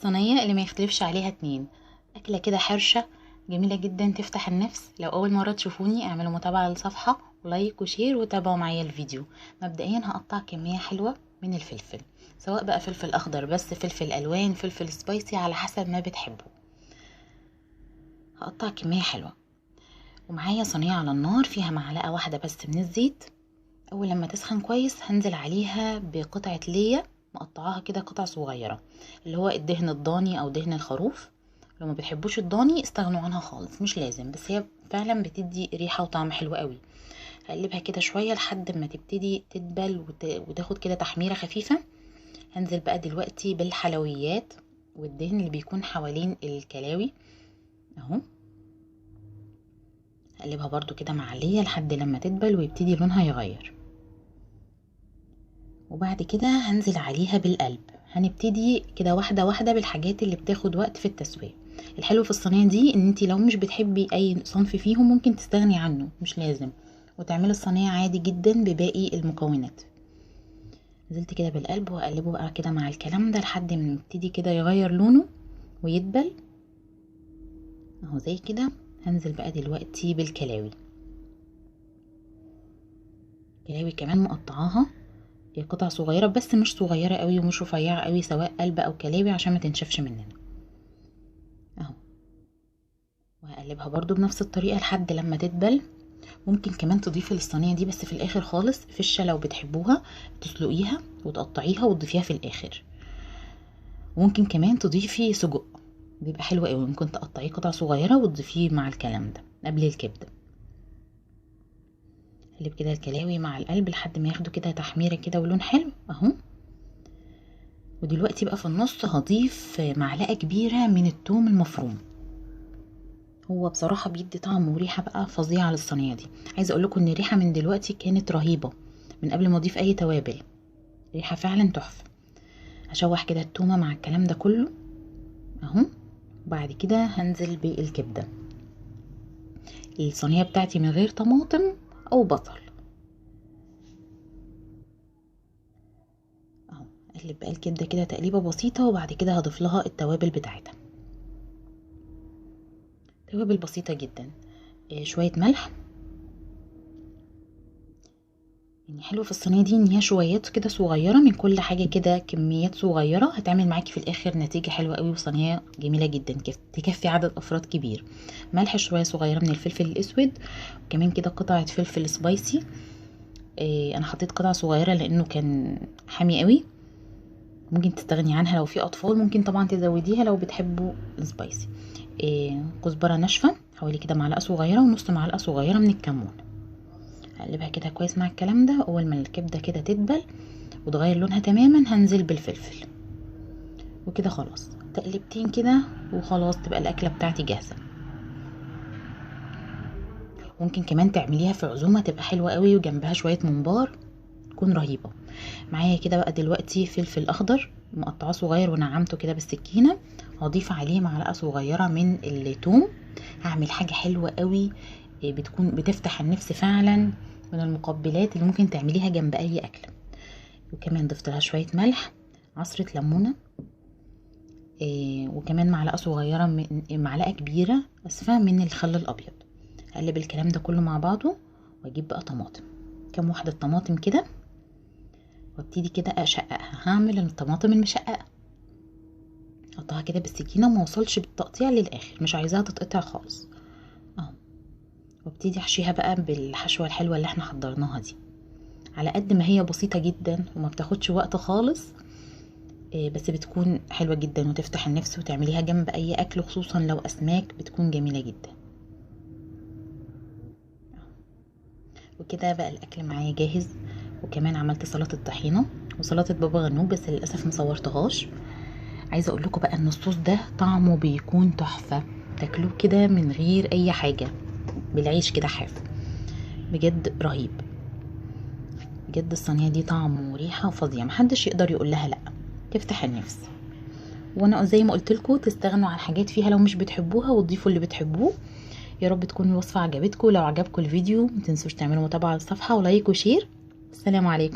الصينية اللي ما يختلفش عليها اتنين، أكلة كده حرشة جميلة جدا تفتح النفس. لو أول مرة تشوفوني اعملوا متابعة للصفحة و like و share وتابعوا معايا الفيديو. مبدئيا هقطع كمية حلوة من الفلفل، سواء بقى فلفل أخضر بس، فلفل ألوان، فلفل spicy، على حسب ما بتحبوا. هقطع كمية حلوة. ومعايا صينية على النار فيها معلقة واحدة بس من الزيت. أول لما تسخن كويس هنزل عليها بقطعة ليا مقطعاها كده قطع صغيرة، اللي هو الدهن الضاني أو دهن الخروف. لو ما بتحبوش الضاني استغنوا عنها خالص، مش لازم، بس هي فعلا بتدي ريحة وطعم حلو قوي. هقلبها كده شوية لحد ما تبتدي تدبل وتاخد كده تحميرة خفيفة. هنزل بقى دلوقتي بالحلويات والدهن اللي بيكون حوالين الكلاوي اهو. هقلبها برضو كده مع اللية لحد لما تدبل ويبتدي لونها يغير. وبعد كده هنزل عليها بالقلب. هنبتدي كده واحدة واحدة بالحاجات اللي بتاخد وقت في التسوية. الحلو في الصينية دي ان انتي لو مش بتحبي اي صنف فيهم ممكن تستغني عنه، مش لازم، وتعملي الصينية عادي جدا بباقي المكونات. نزلت كده بالقلب واقلبه بقى كده مع الكلام ده لحد ما يبتدي كده يغير لونه ويدبل اهو زي كده. هنزل بقى دلوقتي بالكلاوي. كلاوي كمان مقطعاها قطع صغيرة، بس مش صغيرة قوي ومش رفيعة قوي، سواء قلب او كلاوي عشان ما تنشفش مننا اهو. وهقلبها برضو بنفس الطريقة لحد لما تدبل. ممكن كمان تضيفي للصينية دي بس في الاخر خالص فشة لو بتحبوها، تسلقيها وتقطعيها وتضيفيها في الاخر. ممكن كمان تضيفي سجق، بيبقى حلو قوي، ممكن تقطعيه قطع صغيرة وتضيفيه مع الكلام ده قبل الكبدة. قلب كده الكلاوي مع القلب لحد ما ياخدوا كده تحميرة كده ولون حلو اهو. ودلوقتي بقى في النص هضيف معلقة كبيرة من الثوم المفروم. هو بصراحة بيدي طعم وريحة بقى فظيعة للصينية دي. عايزة اقول لكم ان الريحة من دلوقتي كانت رهيبة من قبل ما اضيف اي توابل، ريحة فعلا تحفة. هشوح كده التومة مع الكلام ده كله اهو. وبعد كده هنزل بالكبدة. الصينية بتاعتي من غير طماطم او بصل اهو. اقلب بقى الكبدة كده تقليبة بسيطة، وبعد كده هضيف لها التوابل بتاعتها. توابل بسيطة جدا، شوية ملح. يعني حلو في الصينية دي ان هي شويات كده صغيرة من كل حاجة، كده كميات صغيرة، هتعمل معاكي في الاخر نتيجة حلوة قوي وصينية جميلة جدا تكفي عدد افراد كبير. ملح، شوية صغيرة من الفلفل الاسود، وكمان كده قطعة فلفل سبايسي. انا حطيت قطعة صغيرة لانه كان حامي قوي، ممكن تستغني عنها لو في اطفال، ممكن طبعا تزوديها لو بتحبوا السبايسي. كزبرة ناشفة حوالي كده معلقة صغيرة، ونص معلقة صغيرة من الكمون. هقلبها كده كويس مع الكلام ده. اول ما الكبدة كده تدبل وتغير لونها تماما هنزل بالفلفل وكده خلاص، تقلبتين كده وخلاص تبقى الاكلة بتاعتي جاهزة. ممكن كمان تعمليها في عزومة تبقى حلوة قوي، وجنبها شوية ممبار تكون رهيبة. معايا كده بقى دلوقتي فلفل اخضر مقطعاه صغير ونعمته كده بالسكينة، هضيف عليه معلقة صغيرة من الثوم. هعمل حاجة حلوة قوي بتكون بتفتح النفس فعلا، من المقبلات اللي ممكن تعمليها جنب اي اكل. وكمان ضفت لها شوية ملح، عصرة ليمونة، وكمان معلقة صغيرة من معلقة كبيرة اسفة من الخل الابيض. هقلب الكلام ده كله مع بعضه، واجيب بقى طماطم، كام واحدة طماطم كده، وابتدي كده اشققها. هعمل الطماطم المشققة، اقطعها كده بالسكينة وما اوصلش بالتقطيع للاخر، مش عايزاها تتقطع خالص اهو. وابتدي احشيها بقى بالحشوة الحلوة اللي احنا حضرناها دي. على قد ما هي بسيطة جدا وما بتاخدش وقت خالص، بس بتكون حلوة جدا وتفتح النفس، وتعمليها جنب اي اكل، خصوصا لو اسماك بتكون جميلة جدا. وكده بقى الاكل معايا جاهز. وكمان عملت سلطة طحينة وسلطة بابا غنوج، بس للأسف مصورتهاش. عايزة اقول لكم بقى ان الصوص ده طعمه بيكون تحفة، تاكلوه كده من غير اي حاجة، بالعيش كده حاف، بجد رهيب. بجد الصينية دي طعم وريحة فظيعة، محدش يقدر يقول لها لا، تفتح النفس. وانا زي ما قلت لكم تستغنوا عن حاجات فيها لو مش بتحبوها وتضيفوا اللي بتحبوه. يا رب تكون الوصفة عجبتكم. لو عجبكم الفيديو ما تنسوش تعملوا متابعة للصفحة و like و share. السلام عليكم.